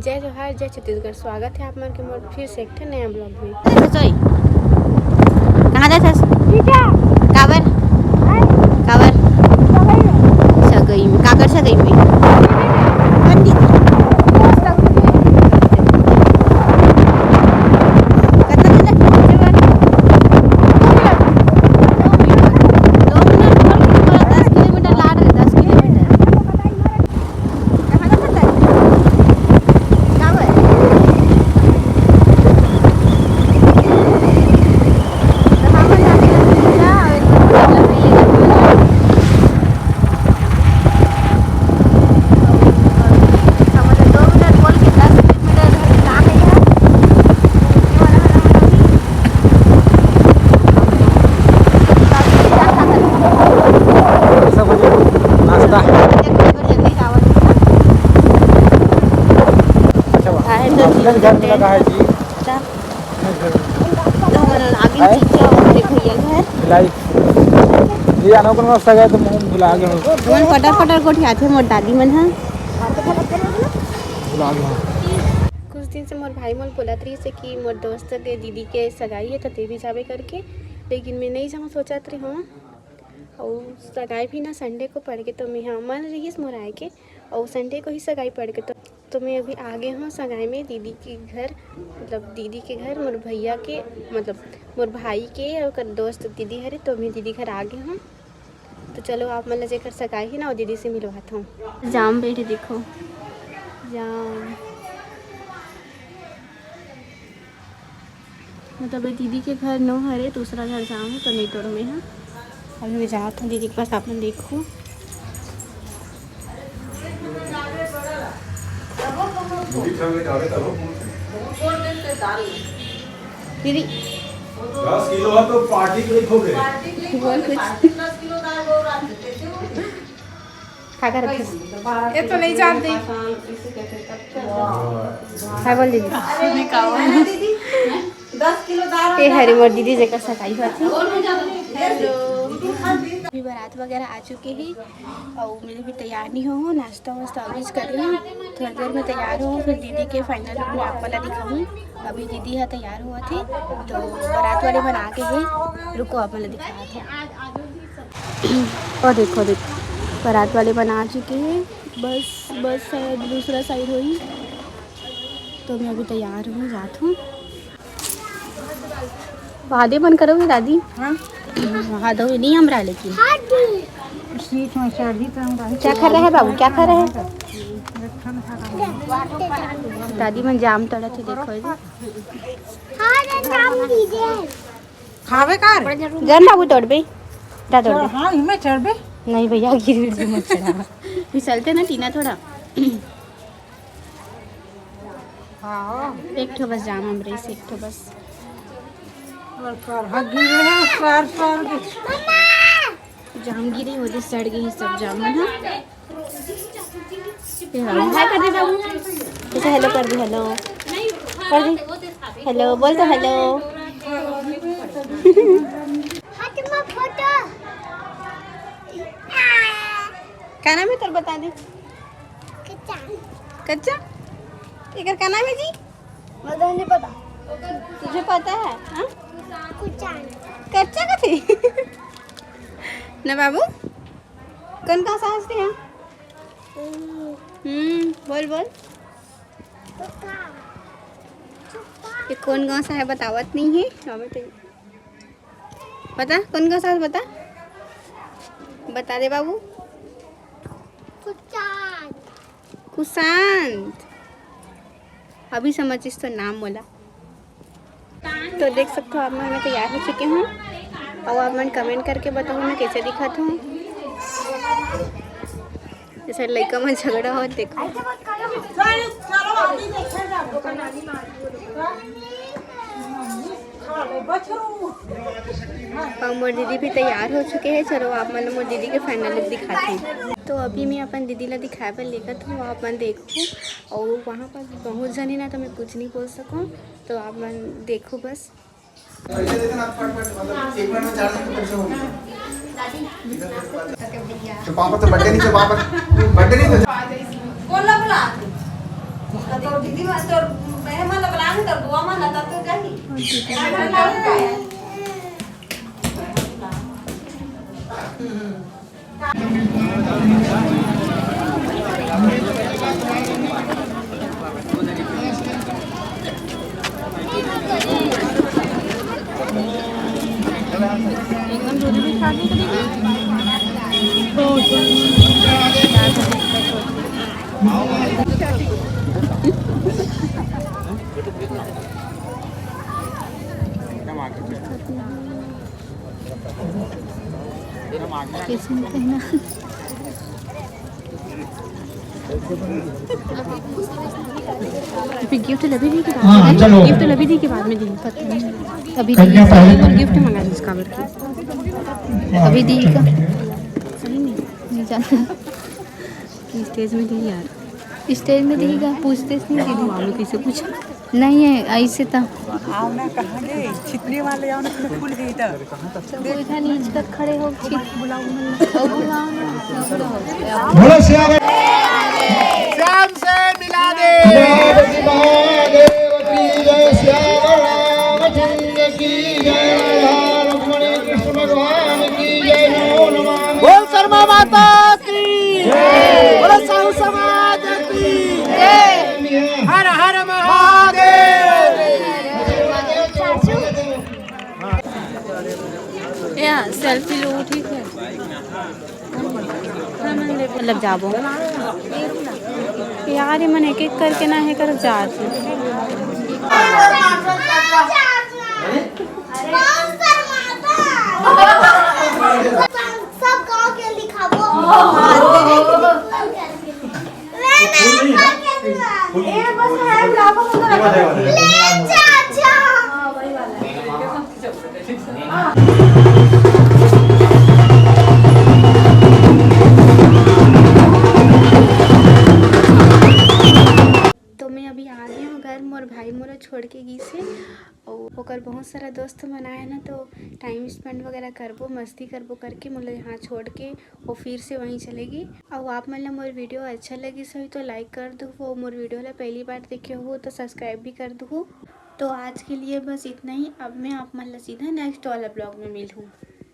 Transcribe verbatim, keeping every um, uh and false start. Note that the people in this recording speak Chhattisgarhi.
जय जोहार, जय छत्तीसगढ़। स्वागत है आप मन के मोर फिर से एक ठे नया vlog में। रसोई कहाँ जात हस? काबर? काबर? सगई में। काकर सगई में? पंडित। कतना दिन लगथे पहुंचे बर? दो मिनट। दो मिनट बोल के पूरा दस किलोमीटर लाड रहे, दस किलोमीटर। कहाँ का पता है? क्या हुआ है? तो हम लोग जाते हैं पूजा और एक मतलब ये हम लोग दो मिनट बोल के दस मिनट में इधर से आ गए हैं। ये वाला है ना, सब हो गया। नाश्ता। जल्दी, जल्दी, जल्दी, चावल। अच्छा, वाह। है तो अपने घर में लगा है जी। तो हमन आगे है? पीछे और मेरे भैया घर। भिलाई। ये आना कौन रास्ता गया तो मैं भुला गया हूँ। हमन पटर पटर गोठियाथे मोर दादी मन ह। भुला गया हूँ। कुछ दिन से मोर भाई मोर बोलत रहिस हे कि मोर दोस्त के दीदी के सगाई है तो ते भी जाबे करके, लेकिन मैं नहीं जाऊँ सोचत रही हूँ। और सगाई भी ना संडे को पड़ के तो मैं यहाँ मन रहिस मोर आए के, और संडे को ही सगाई पड़ के तो तो मैं अभी आ गए हूँ सगाई में दीदी के घर, मतलब दीदी के घर मोर भैया के, मतलब मोर भाई के और ओकर दोस्त दीदी हरे, तो मैं दीदी घर आ गए हूँ। तो चलो आप मन ला जेकर सगाई है ना वो दीदी से मिलवाता हूँ। जाम बैठे देखो, जाम। मतलब ये दीदी के घर नो हरे, दूसरा घर जाऊँ तो नहीं तोड़ में है। अभी मैं जात हूँ दीदी के पास, आप मन देखो। दीदी दस किलो है तो पार्टी के लिए हो गए। बोल कुछ। का करत हस? ये तो नहीं जानती। हाय बोल दीदी। दस किलो दाल ये हरे मोर दीदी जेकर सगाई होत हे। हेलो। अभी बारात वगैरह आ चुके हैं और मैं भी तैयार नहीं हो, नाश्ता वास्ता अभी कर रही हूँ। थोड़ी देर में तैयार हो, फिर दीदी के फाइनल लुक में आप वाला दिखाऊँ। अभी दीदी है तैयार हुआ थी तो बारात वाले बना के ही रुको, आप वाला दिखा थे। और देखो, देखो, बारात वाले बना चुके हैं। बस, बस शायद दूसरा साइड हुई, तो मैं अभी तैयार हूँ, जात हूँ। वादे मन करोगे दादी? हाँ। वादो नहीं हमरा लेकिन। सीट में चढ़ी तो हम क्या खा रहे हैं बाबू, क्या खा रहे हैं? दादी मन जाम तोड़त हे, देखो ये। हाँ, रे, जाम दीजिए। खावे का रे? जन बाबू तोड़बे। दा तोड़बे। हाँ, इमे चढ़बे। नहीं भैया, गिर गिर मत चढ़ा। फिसलते ना टीना थोड़ा। हाँ। एक ठो बस जाम अमरीस, एक ठो बस। और कर, हाँ, गिरे हैं, सार, सार के। जाम गिरी, वो जो सड़ गई सब जाम, है ना? हाय कर दे बाबू। जैसे हेलो कर दे, हेलो कर दे, हेलो बोल तो, हेलो। का नाम है तेरा, बता दे। कच्चा। कच्चा? एकर का नाम है जी? मुझे नहीं पता। तुझे पता है? हाँ? कच्चा। कच्चा का थी? ना बाबू, कौन कौन सा हंसते हैं? हम्म। हम्म, बोल बोल। ये कौन गांव सा है बतावत नहीं है। अब तो बता, कौन गांव सा है, बता, बता दे बाबू। कुशांत। कुशांत। अभी समझिस तो नाम मोला। तो देख सकते हो आप मन, मैं तैयार हो चुके हूँ। और आप मन कमेंट करके बताओ मैं कैसे दिखत हूँ। जैसे लइका मन झगड़ा हो, देखो। और मोर दीदी भी तैयार हो चुके हैं। चलो आप मन मोर दीदी के फाइनल लुक दिखाते हैं। तो अभी मैं अपन दीदी ला दिखाए बर लेकर हूँ, आप मन देखो। और वहाँ पर बहुत जन है ना, तो मैं कुछ नहीं बोल सकूँ, तो आप मन देखो बस। छुपा पर तो बर्थडे नहीं, छुपा पर बर्थडे नहीं तो। बोला, बोला। तो दीदी कैसे मिलते हैं ना। फिर गिफ्ट लभी दी के बाद हाँ, में, चलो। गिफ्ट लभी दी के बाद में दी, पता नहीं। अभी कन्या पहले गिफ्ट मंगा दी इसका करके। हाँ, अभी दी का। चलो। सही नहीं, नहीं जानता। स्टेज में दी यार। स्टेज में दी का, पूछते नहीं दीदी। मालूम कैसे पूछा? नहीं है, ऐसे तो। आओ ना, कहाँ गए? छितनी वाले आओ ना, तुम्हें फूल गई तो। वो इधर नीचे तक खड़े हो, छित-, बुलाओ, बुलाओ ना। बोलो सियावर। श्याम से मिला दे। पार्वती महादेव की जय, सियावर रामचंद्र की जय, राधा रुक्मणी कृष्ण भगवान की जय, नमो नमः। बोल कर्मा माता की जय। बोलो साहू समाज की जय। हर हर महादेव। या सेल्फी लो, ठीक है। मतलब जाबो यार, ये मन एक एक करके ना है कर जात। सब गांव के लिखाबो। ए, बस है, ब्लाउज को तो रखो। ले चाचा। तो मैं अभी आ गई हूँ घर, मोर भाई मोला छोड़ के गई से। और ओकर बहुत सारा दोस्त मन आए ना, तो टाइम स्पेंड वगैरह करबो, मस्ती करबो करके मोला यहाँ छोड़ के वो फिर से वहीं चलेगी। और आप मन ला मोर वीडियो अच्छा लगिस होही तो लाइक कर दुहू, और मोर वीडियो ला पहली बार देखे हो तो सब्सक्राइब भी कर दुहू। तो आज के लिए बस इतना ही। अब मैं आप मन ला सीधा नेक्स्ट वाला ब्लॉग में मिलूँ।